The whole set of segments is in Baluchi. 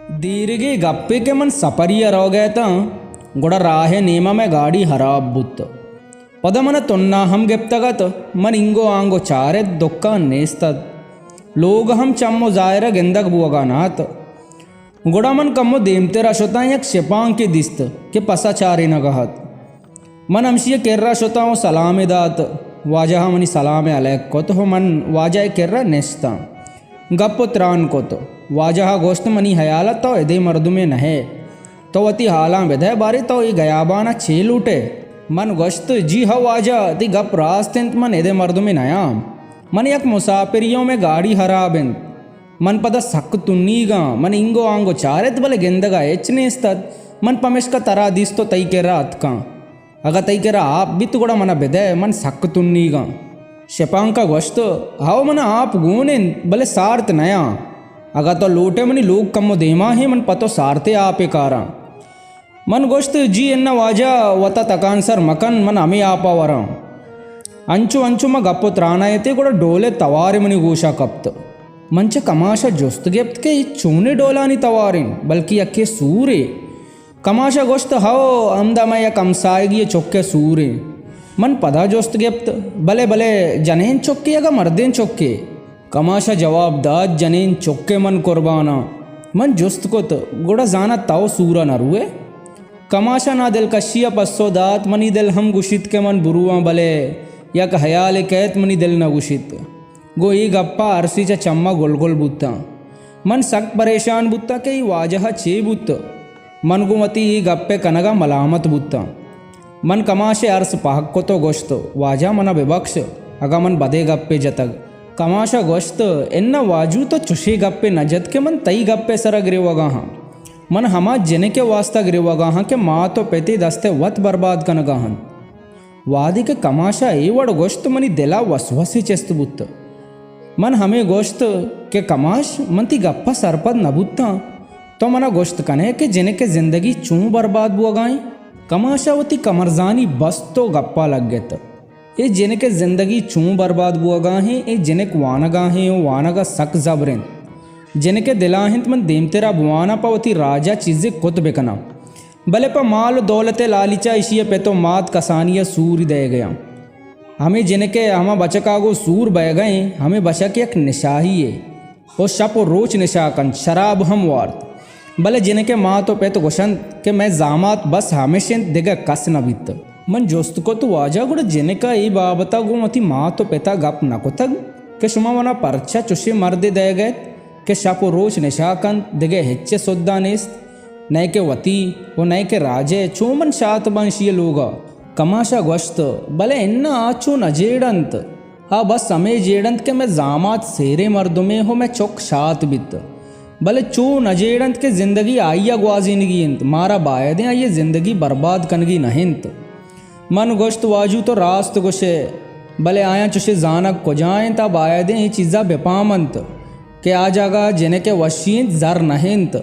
دیرگے گپے کہ من سپری ءَ روگ ءَ اتاں، گڑا راہ ءِ نیم ءَ مئے گاڑی ہراب بوت۔ پدا من ءَ تنا ہم گپتگ ات۔ من اینگو آنگو چارت، دکان نیست ات۔ لوگ ہم چم و ظاہر ءَ گندگ بوگ ءَ نہ ات۔ گڑا من کمو دیمتر ءَ شتاں، یک شپانکے دیست کہ پس ءَ چارینگ ءَ ات۔ من ہمشی ءِ کر ءَ شتاں و سلامے دات۔ واجہ ءَ منی سلام ءِ علیک کت و من واجہ ءِ کر ءَ نشتاں۔ گپ و تران کت۔ واجہ ءَ گوشت، منی ہیال ءَ تو ادے مردمے نہ ئے۔ تو وتی ہالاں بدئے، بارے تو اے گیابان ءَ چے لوٹ ئے؟ من گوشت، جی ہو واجہ، تئی گپ راست انت، من ادے مردمے نیاں۔ من یک مساپرے آں و مئے گاڑی ہراب انت۔ من پدا سک تنیگاں۔ من اینگو آنگو چارت، بلے گندگ ءَ ہچ نیست ات۔ من پمیشکا ترا دیست و تئی کر ءَ اتکاں۔ اگاں تئی کر ءَ آپ بیت، گڑا من ءَ بدئے، من سک تنیگاں۔ شپانک ءَ گوشت، ہئو، من ءَ آپ گون انت، بلے سارت نیاں۔ اگاں تو لوٹ ئے، منی لوگ کمو دیما ایں، من پہ تو سارتے آپے کاراں۔ من گوشت، جی اناں واجہ، وت ءَ تکانسر مکن، من ہمے آپ ءَ وراں۔ انچو انچو ما گپ و تران ءَ اتیں، گڑا ڈول ءِ توارے منی گوش ءَ کپت۔ من چہ کماش ءَ جست گپت کہ اے چونیں ڈولانی توار انت، بلکیں یکے سورے۔ کماش ءَ گوشت، ہئو، ہمدا مئے یک ہمساہگے ءِ چک ءِ سورے۔ من پدا جست گپت، بلے، بلے جنین چکے اگاں مردین چکے؟ کماش ءَ جواب دات، جنین چکے، من قرباناں۔ من جست کت، گڑا زاناں تو سور ءَ نہ روئے؟ کماش ءَ نادلکشی ءَ پسو دات، منی دل ہم گوشیت کہ من برواں، بلے یک ہیالے کئیت، منی دل نہ گوشیت۔ گوں اے گپ ءَ ارسی چہ چم ءَ گل گل بوتاں۔ من سک پریشان بوتاں کہ اے واجہ ءَ چے بوت۔ من گوں وتی اے گپ ءِ کنگ ءَ ملامت بوتاں۔ من کماش ءِ ارس پہک کت و گوشت، واجہ، من ءَ ببکش، اگاں من بدیں گپے جتگ۔ کماش ءَ گوشت، اناں واجو، تو چشیں گپے نہ جت کہ من تئی گپ ءِ سر ءَ گریوگ ءَ آں۔ من ہما جنک ءِ واستا گریوگ ءَ آں کہ مات و پت ءِ دست ءَ وت برباد کنگ ءَ انت۔ وہدے کہ کماش ءَ اے وڑ گوشت، منی دل ءَ وسوسے چست بوت۔ من ہمے گوشت کہ کماش، من تئی گپ ءَ سرپد نہ بوتاں۔ تو من ءَ گوشت کن ئے کہ جنک ءِ زندگی چون برباد بوگ ءَ ایں؟ کماش ءَ وتی کمرزانی بست و گپ ءَ لگت۔ اے جنک ءِ زندگی چون برباد بوگ ءَ ایں؟ اے جنک وانگ ءَ ایں و وانگ ءَ سک زبر انت۔ جنک ءِ دل ءَ انت من دیمتر ءَ بواناں، پہ وتی راج ءَ چیزے کت بکناں۔ بلے پہ مال و دولت ءِ لالچ ءَ ایشی ءِ پت و مات کسانی ءَ سوری دئیگ ءَ آں۔ ہمے جنک ءِ ہما بچک ءَ گوں سور بئیگ ءَ ایں۔ ہمے بچک یک نشاہی یے و شپ و روچ نشا کنت، شراب ہم وارت۔ بلے جنک ءِ مات و پت گوشنت کہ مئے زامات بس ہمش انت، دگہ کس نہ بیت۔ من جست کت، واجہ، گڑا جنک ءَ اے بابت ءَ گوں وتی مات و پت ءَ گپ نہ کتگ کہ شما من ءَ پرچا چشیں مردے دئیگ ءَ ات کہ شپ و روچ نشا کنت، دگہ ہچ ءِ سد ءَ نیست، نئیکہ وتی و نئیکہ راج ءِ؟ چون من شات باں ایشی ءِ لوگ ءَ؟ کماش ءَ گوشت، بلے اناں، آ چو نہ جیڑ انت۔ آ بس ہمے جیڑ انت کہ مئے زامات سیریں مردمے و مئے چک شات بیت۔ بلے چو نہ جیڑ انت کہ زندگی آئی ءَ گوازینگی انت، مارا باید انت آئی ءِ زندگی برباد کنگی نہ انت۔ من گوشت، واجو، تو راست گوش ئے، بلے آیاں چشیں زانگ کجا انت؟ آ باید انت اے چیز ءَ بہ پام انت کہ آ جاگہ ءَ جنک ءِ وشی انت، زر نہ انت۔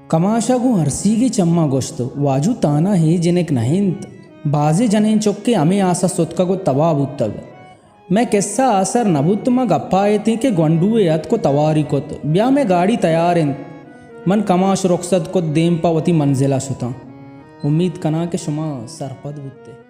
کماش ءَ گوں ارسیگیں چماں گوشت، واجو، تانا اے جنک نہ انت، بازیں جنین چکے ہمے آس ءَ ستکگ و تباہ بوتگ۔ مئے کسہ آسر نہ بوت، ما گپ ءَ اتیں کہ گونڈوے اتک و تواری کت، بیا مئے گاڑی تیار انت۔ من کماش رخصت کت، دیم پہ وتی منزل ءَ شتاں۔ امیت کناں کہ شما سرپد بوت ئے۔